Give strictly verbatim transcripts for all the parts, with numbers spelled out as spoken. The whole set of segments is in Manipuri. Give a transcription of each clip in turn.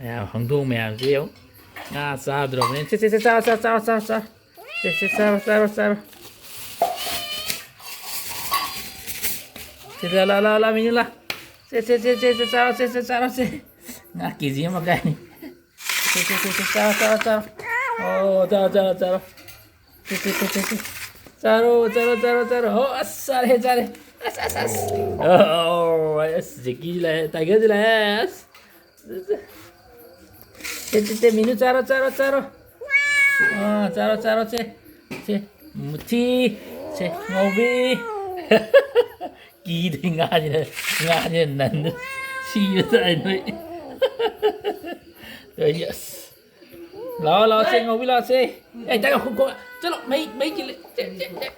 ꯃꯌꯥꯝ, ꯍꯧꯗꯣꯡ ꯃꯌꯥꯝꯁꯤ ꯌꯦꯡꯉꯨ꯫ ꯉꯥ ꯆꯥꯗ꯭ꯔꯕꯅꯤꯅ꯫ ꯁꯦ, ꯁꯦ, ꯁꯦ, ꯆꯥꯔꯣ, ꯆꯥꯔꯣ, ꯆꯥꯔꯣ, ꯆꯥꯔꯣ, ꯆꯥꯔꯣ꯫ ꯁꯦ, ꯁꯦ, ꯆꯥꯔꯣ, ꯆꯥꯔꯣ, ꯆꯥꯔꯣ꯫ ꯁꯦ, ꯂꯥ, ꯂꯥ, ꯂꯥ, ꯂꯥ, ꯃꯤꯅꯨ ꯂꯥ꯫ ꯁꯦ, ꯁꯦ, ꯁꯦ, ꯆꯥꯔꯣ, ꯆꯥꯔꯣ, ꯆꯥꯔꯣ꯫ ꯉꯥ ꯀꯦ ꯖꯤ ꯑꯃ ꯀꯥꯏꯅꯤ꯫ ꯁꯦ, ꯁꯦ, ꯁꯦ, ꯁꯦ, ꯆꯥꯔꯣ, ꯆꯥꯔꯣ, ꯆꯥꯔꯣ꯫ ꯑꯣ, ꯆꯥꯔꯣ, ꯆꯥꯔꯣ, ꯆꯥꯔꯣ꯫ ꯁꯦ, ꯁꯦ, ꯁꯦ, ꯁꯦ, ꯁꯦ꯫ ꯆꯥꯔꯣ, ꯆꯥꯔꯣ, ꯆꯥꯔꯣ, ꯆꯥꯔꯣ꯫ ꯑꯣ, ꯑꯁ, ꯆꯥꯔꯦ, ꯆꯥꯔꯦ꯫ ꯑꯁ, ꯑꯁ, ꯑꯁ꯫ ꯑꯣ, ꯑꯁ, ꯖꯦꯀꯤꯁꯨ ꯂꯥꯛꯑꯦ, ꯇꯥꯏꯒꯔꯁꯨ ꯂꯥꯛꯑꯦ꯫ ꯑꯁ꯫ ꯁꯦ, ꯁꯦ, ꯁꯦ, ꯃꯤꯅꯨ ꯆꯥꯔꯣ, ꯆꯥꯔꯣ, ꯆꯥꯔꯣ꯫ ꯑꯥ, ꯆꯥꯔꯣ, ꯆꯥꯔꯣ, ꯁꯦ꯫ ꯁꯦ, ꯃꯨꯊꯤ꯫ ꯁꯦ, ꯉꯧꯕꯤ꯫ ꯀꯤꯗ꯭ꯔꯤ ꯉꯥꯁꯤꯅ, ꯉꯥꯁꯤꯅ ꯅꯟꯗ ꯁꯤꯕ ꯇꯥꯏ ꯅꯣꯏ꯫ ꯇꯧꯔꯤꯁꯦ ꯑꯁ꯫ ꯂꯥꯛꯑꯣ, ꯂꯥꯛꯑꯣ, ꯁꯦ, ꯉꯧꯕꯤ, ꯂꯥꯛꯑꯣ, ꯁꯦ꯫ ꯑꯦ, ꯇꯥꯏ, ꯉꯥꯏꯈꯣ, ꯉꯥꯏꯈꯣ꯫ ꯆꯠꯂꯣ, ꯃꯩ, ꯃꯩ ꯆꯤꯜꯂꯦ꯫ ꯆꯦ, ꯆꯦ, ꯆꯦ꯫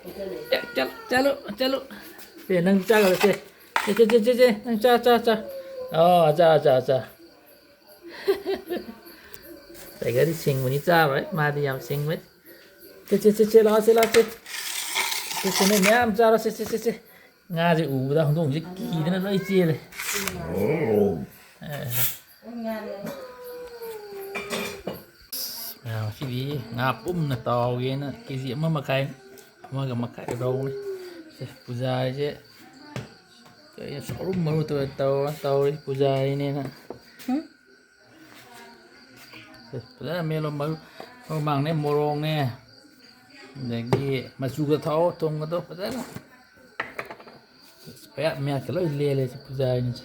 ꯆꯦ, ꯆꯠ-, ꯆꯠꯂꯣ, ꯆꯠꯂꯣ꯫ ꯁꯦ, ꯅꯪ ꯆꯥꯈ꯭ꯔꯣ, ꯁꯦ꯫ ꯁꯦ, ꯁꯦ, ꯁꯦ, ꯁꯦ, ꯁꯦ꯫ ꯅꯪ ꯆꯥ, ꯆꯥ, ꯆꯥ꯫ ꯑꯣ, ꯆꯥ, ꯆꯥ, ꯆꯥ꯫ ꯇꯥꯏꯒꯔꯗꯤ ꯁꯤꯡꯕꯅꯤ, ꯆꯥꯔꯣꯏ꯫ ꯃꯥꯗꯤ ꯌꯥꯝ ꯁꯤꯡꯕꯅꯤ꯫ ꯁꯦ, ꯁꯦ, ꯁꯦ, ꯁꯦ, ꯂꯥꯛꯑꯣ, ꯁꯦ, ꯂꯥꯛꯑꯣ, ꯁꯦ꯫ ꯁꯦ, ꯁꯦ, ꯅꯣꯏ ꯃꯌꯥꯝ ꯆꯥꯔꯣ, ꯁꯦ, ꯁꯦ, ꯁꯦ, ꯁꯦ꯫ ꯉꯥꯁꯦ ꯎꯕꯗ ꯍꯧꯗꯣꯡꯁꯦ ꯀꯤꯗꯅ ꯂꯣꯏ ꯆꯦꯜꯂꯦ꯫ ꯑꯦ꯫ ꯃꯌꯥꯝ ꯉꯁꯤꯗꯤ ꯉꯥ ꯄꯨꯝꯅ ꯇꯥꯎꯒꯦꯅ ꯀꯦ ꯖꯤ ꯑꯃ ꯃꯈꯥꯏ, ꯑꯃꯒ ꯃꯈꯥꯏ ꯂꯧꯔꯦ꯫ ꯁꯦ, ꯄꯨꯖꯥꯔꯤꯁꯦ ꯀꯩꯅꯣ ꯆꯥꯎꯔꯨꯝ ꯃꯔꯨ ꯇꯧꯔ ꯇꯧꯔ ꯇꯧꯔꯤ ꯄꯨꯖꯥꯔꯤꯅꯦꯅ꯫ ꯎꯝ? ꯁꯦ, ꯐꯖꯅ ꯃꯦꯠꯂꯣ, ꯃꯔꯨ, ꯃꯔꯨ ꯃꯔꯥꯡꯅꯦ, ꯃꯣꯔꯣꯛꯅꯦ, ꯑꯗꯒꯤ ꯃꯆꯨꯒ ꯊꯥꯛꯑꯣ, ꯊꯨꯝꯒꯗꯣ ꯐꯖꯅ꯫ ꯑꯁ, ꯄꯌꯥꯠ ꯃꯌꯥꯠꯀ ꯂꯣꯏ ꯂꯦꯜꯂꯦ ꯁꯤ ꯄꯨꯖꯥꯔꯤꯅ ꯁꯤ꯫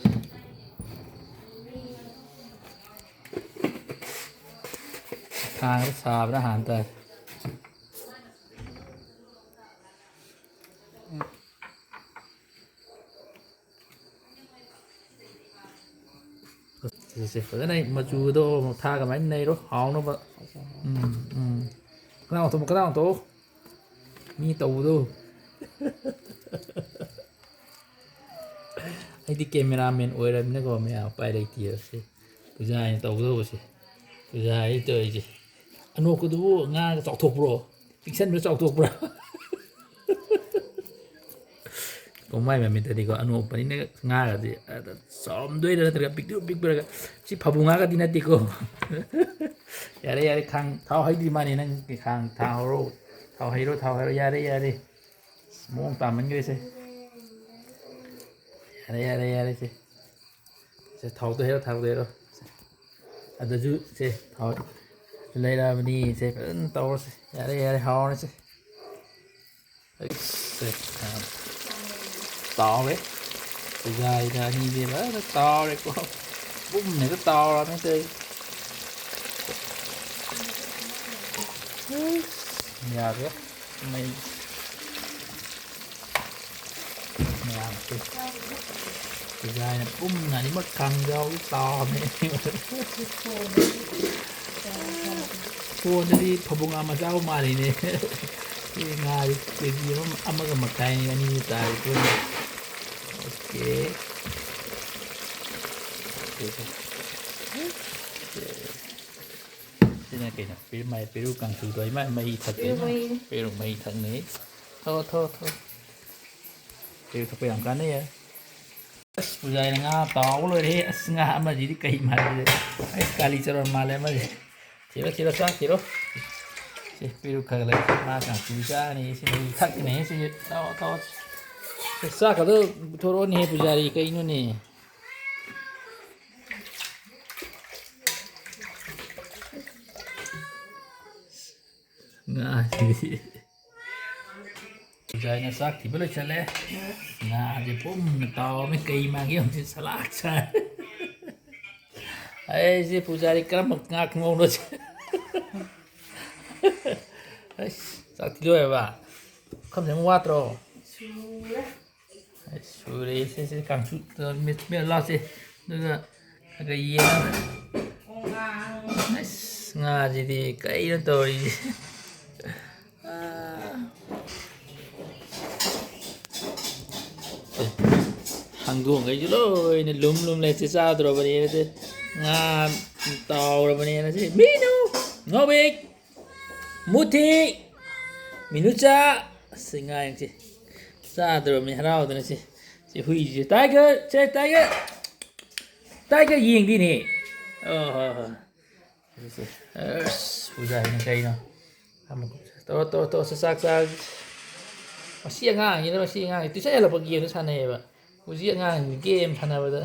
ꯈꯥꯡꯗ ꯁꯥꯕꯅ ꯍꯥꯟ ꯇꯥꯔꯦ꯫ ꯁꯦ, ꯁꯦ, ꯐꯖꯅ ꯃꯆꯨꯗꯣ ꯑꯃꯨꯛ ꯊꯥꯛꯑꯒ ꯑꯗꯨꯃꯥꯏꯅ ꯅꯩꯔꯣ, ꯍꯥꯎꯅꯕ꯫ ꯎꯝ, ꯎꯝ꯫ ꯀꯅꯥ ꯑꯣꯟꯊꯣꯛ-, ꯀꯅꯥ ꯑꯣꯟꯊꯣꯛꯑꯣ? ꯃꯤ ꯇꯧꯕꯗꯣ꯫ ꯑꯩꯗꯤ cameraman ꯑꯣꯏꯔꯕꯅꯤꯅꯀꯣ, ꯃꯌꯥꯝ ꯎꯄꯥꯏ ꯂꯩꯇꯦꯕ ꯁꯤ꯫ ꯄꯨꯖꯥ ꯍꯥꯏꯅ ꯇꯧꯒꯗꯧꯕꯁꯦ꯫ ꯄꯨꯖꯥ ꯍꯥꯏꯅ ꯇꯧꯔꯤꯁꯦ꯫ ꯑꯅꯣꯛꯀꯗꯨꯕꯨ ꯉꯥꯒ ꯆꯥꯎꯊꯣꯛꯄ꯭ꯔꯣ? ꯄꯤꯛꯁꯟꯕ꯭ꯔꯥ ꯆꯥꯎꯊꯣꯛꯄ꯭ꯔꯥ? ꯀꯣꯡꯃꯥꯏ ꯃꯃꯤꯠꯇꯗꯤꯀꯣ, ꯑꯅꯣꯛꯄꯅꯤꯅ ꯉꯥꯒꯗꯤ ꯑꯗ ꯆꯥꯎꯔꯝꯗꯣꯏꯔꯥ ꯅꯠꯇ꯭ꯔꯒ ꯄꯤꯛꯇ꯭ꯔꯨ ꯄꯤꯛꯄ꯭ꯔꯒ, ꯁꯤ ꯐꯕꯨꯡ ꯉꯥꯒꯗꯤ ꯅꯠꯇꯦꯀꯣ꯫ ꯌꯥꯔꯦ, ꯌꯥꯔꯦ, ꯈꯥꯡ ꯊꯥꯎ ꯍꯩꯗ꯭ꯔꯤ ꯃꯥꯅꯦ ꯅꯪ꯫ ꯈꯥꯡ ꯊꯥꯎ ꯍꯧꯔꯣ, ꯊꯥꯎ ꯍꯩꯔꯣ, ꯊꯥꯎ ꯍꯩꯔꯣ꯫ ꯌꯥꯔꯦ, ꯌꯥꯔꯦ, ꯃꯑꯣꯡ ꯇꯥꯃꯟꯈ꯭ꯔꯦꯁꯦ꯫ ꯌꯥꯔꯦ, ꯌꯥꯔꯦ, ꯌꯥꯔꯦꯁꯦ꯫ ꯁꯦ, ꯊꯥꯎꯗꯣ ꯍꯩꯔꯣ, ꯊꯥꯎꯗꯣ ꯍꯩꯔꯣ꯫ ꯁꯦ, ꯑꯗꯨꯁꯨ ꯁꯦ, ꯊꯥꯎ ꯂꯩꯔꯛꯑꯕꯅꯤ꯫ ꯁꯦ, ꯐꯖꯅ ꯇꯧꯔꯁꯦ꯫ ꯌꯥꯔꯦ, ꯌꯥꯔꯦ, ꯍꯥꯎꯔꯁꯦ꯫ ꯑꯩꯁ, ꯁꯦ, ꯇꯥꯎꯔꯦ꯫ ꯈꯨꯖꯥꯏꯗ ꯑꯅꯤꯗꯤ ꯐꯖꯅ ꯇꯥꯎꯔꯦꯀꯣ꯫ ꯄꯨꯝꯅꯒ ꯇꯥꯎꯔꯕꯅꯤ ꯇꯧꯔꯤꯁꯦ꯫ ꯑꯩꯁ, ꯌꯥꯗ꯭ꯔꯦ꯫ ꯃꯩ ꯃꯌꯥꯝꯁꯦ꯫ ꯈꯨꯖꯥꯏꯅ ꯄꯨꯝꯅ ꯑꯅꯤꯃꯛ ꯈꯥꯡꯖꯥꯎꯒꯤ ꯇꯥꯎꯔꯕꯅꯤ꯫ ꯐꯣꯟꯗꯗꯤ ꯐꯕꯨꯡ ꯉꯥ ꯃꯆꯥꯕꯨ ꯃꯥꯜꯂꯤꯅꯦ꯫ ꯁꯤ ꯉꯥꯁꯤ ꯀꯦ ꯖꯤ ꯑꯃ, ꯑꯃꯒ ꯃꯈꯥꯏꯅꯤ, ꯑꯅꯤꯅꯤ ꯇꯥꯔꯤ ꯄꯨꯟꯅ꯫ ꯑꯣꯀꯦ꯫ ꯁꯤꯅ ꯀꯩꯅꯣ? ꯄꯦꯔꯨ-, ꯃꯥꯏ ꯄꯦꯔꯨꯛ ꯀꯥꯡꯁꯨꯗꯣ ꯏꯃꯥ ꯃꯍꯤ ꯊꯛꯇꯣꯏꯅꯦ꯫ ꯄꯦꯔꯨꯛ ꯃꯍꯤ꯫ ꯄꯦꯔꯨꯛ ꯃꯍꯤ ꯊꯛꯅꯩ꯫ ꯊꯛꯑꯣ, ꯊꯛꯑꯣ, ꯊꯛꯑꯣ꯫ ꯄꯦꯔꯨꯛ ꯊꯛꯄ ꯌꯥꯝ ꯀꯥꯟꯅꯩ ꯍꯥꯏ꯫ ꯑꯁ, ꯄꯨꯖꯥꯔꯤꯅ ꯉꯥ ꯇꯥꯎꯕ ꯂꯣꯏꯔꯦ꯫ ꯑꯁ, ꯉꯥ ꯑꯃꯁꯤꯗꯤ ꯀꯩ ꯃꯥꯜꯂꯤ? ꯑꯩ ꯀꯥꯂꯤ ꯆꯔꯣꯟ ꯃꯥꯜꯂꯦ ꯑꯃꯁꯦ꯫ ꯊꯤꯔꯣ, ꯊꯤꯔꯣ, ꯆꯥꯛ ꯊꯤꯔꯣ꯫ ꯁꯤ ꯄꯤꯔꯨꯛ ꯈꯔ ꯂꯩ꯫ ꯉꯥ ꯀꯥꯡꯁꯨ ꯆꯥꯅꯤ꯫ ꯁꯤ ꯍꯧꯖꯤꯛ ꯊꯛꯀꯅꯤ꯫ ꯁꯤ ꯇꯧ, ꯇꯧ꯫ ꯁꯤ ꯆꯥꯛ ꯈꯛꯇ ꯄꯨꯊꯣꯔꯛꯑꯣꯅꯦꯍꯦ, ꯄꯨꯖꯥꯔꯤ, ꯀꯩꯅꯣꯅꯦ? ꯉꯥꯁꯤꯗꯤ꯫ ꯄꯨꯖꯥꯔꯤꯅ ꯆꯥꯛ ꯊꯤꯕ ꯂꯣꯏꯁꯜꯂꯦ꯫ ꯉꯥꯁꯦ ꯄꯨꯝꯅ ꯇꯥꯎꯔꯝꯃꯤ꯫ ꯀꯩ ꯃꯥꯟꯒꯦ ꯌꯦꯡꯉꯨꯁꯦ, ꯁꯂꯥꯛ ꯁꯥꯏ꯫ ꯑꯩꯁꯦ ꯄꯨꯖꯥꯔꯤ ꯀꯔꯝꯕ ꯉꯥ ꯈꯨꯉꯧꯅꯣ ꯁꯤ? ꯑꯩꯁ, ꯆꯥꯛ ꯊꯤꯗꯣꯛꯑꯦꯕ꯫ ꯄꯨꯈꯝꯁꯦ ꯑꯃꯨꯛ ꯋꯥꯠꯇ꯭ꯔꯣ? ꯁꯨꯔꯦ꯫ ꯑꯩꯁ, ꯁꯨꯔꯦ꯫ ꯁꯦ, ꯁꯦ, ꯀꯥꯡꯁꯨ, ꯃꯦꯠ-, ꯃꯦꯠꯂꯨ ꯂꯥꯎꯁꯦ꯫ ꯑꯗꯨꯒ ꯈꯔ ꯈꯔ ꯌꯦꯡꯉꯒ꯫ ꯑꯣ, ꯉꯥ꯫ ꯑꯁ, ꯉꯥꯁꯤꯗꯤ ꯀꯩꯅꯣ ꯇꯧꯔꯤꯁꯦ? ꯑꯥ꯫ ꯍꯪꯗꯣꯡꯈꯩꯁꯨ ꯂꯣꯏꯅ ꯂꯨꯝ ꯂꯨꯝ ꯂꯩ꯫ ꯆꯦ ꯆꯥꯗ꯭ꯔꯣꯕꯅꯦꯅ ꯆꯦ ꯉꯥ ꯇꯥꯎꯔꯕꯅꯦꯅ ꯆꯦ ꯃꯤꯅꯨ, ꯉꯥꯎꯕꯤꯛ, ꯃꯨꯊꯤ, ꯃꯤꯅꯨꯆꯥ꯫ ꯑꯁ, ꯉꯥ ꯌꯦꯡꯁꯤ꯫ ꯆꯥꯗ꯭ꯔꯕꯅꯤ ꯍꯔꯥꯎꯗꯅ ꯁꯤ꯫ ꯁꯤ ꯍꯨꯏꯁꯦ꯫ ꯇꯥꯏꯒꯔ! ꯁꯦ, ꯇꯥꯏꯒꯔ! ꯇꯥꯏꯒꯔ ꯌꯦꯡꯗꯤꯅꯦ꯫ ꯑꯣ, ꯍꯣꯏ, ꯍꯣꯏ꯫ ꯁꯤ, ꯁꯤ꯫ ꯑꯁ, ꯄꯨꯖꯥꯔꯤꯅ ꯀꯩꯅꯣ? ꯑꯃꯨꯛ ꯇꯧꯔꯣ, ꯇꯧꯔꯣ, ꯇꯧꯔꯣ, ꯆꯥꯛ ꯆꯥꯔꯁꯤ꯫ ꯃꯁꯤ ꯑꯉꯥꯡꯁꯤꯅ, ꯃꯁꯤ ꯑꯉꯥꯡꯁꯤ tuition ꯍꯜꯂꯛꯄ game ꯁꯥꯟꯅꯩꯌꯦꯕ꯫ ꯍꯧꯖꯤꯛ ꯑꯉꯥꯡꯁꯤ game ꯁꯥꯟꯅꯕꯗ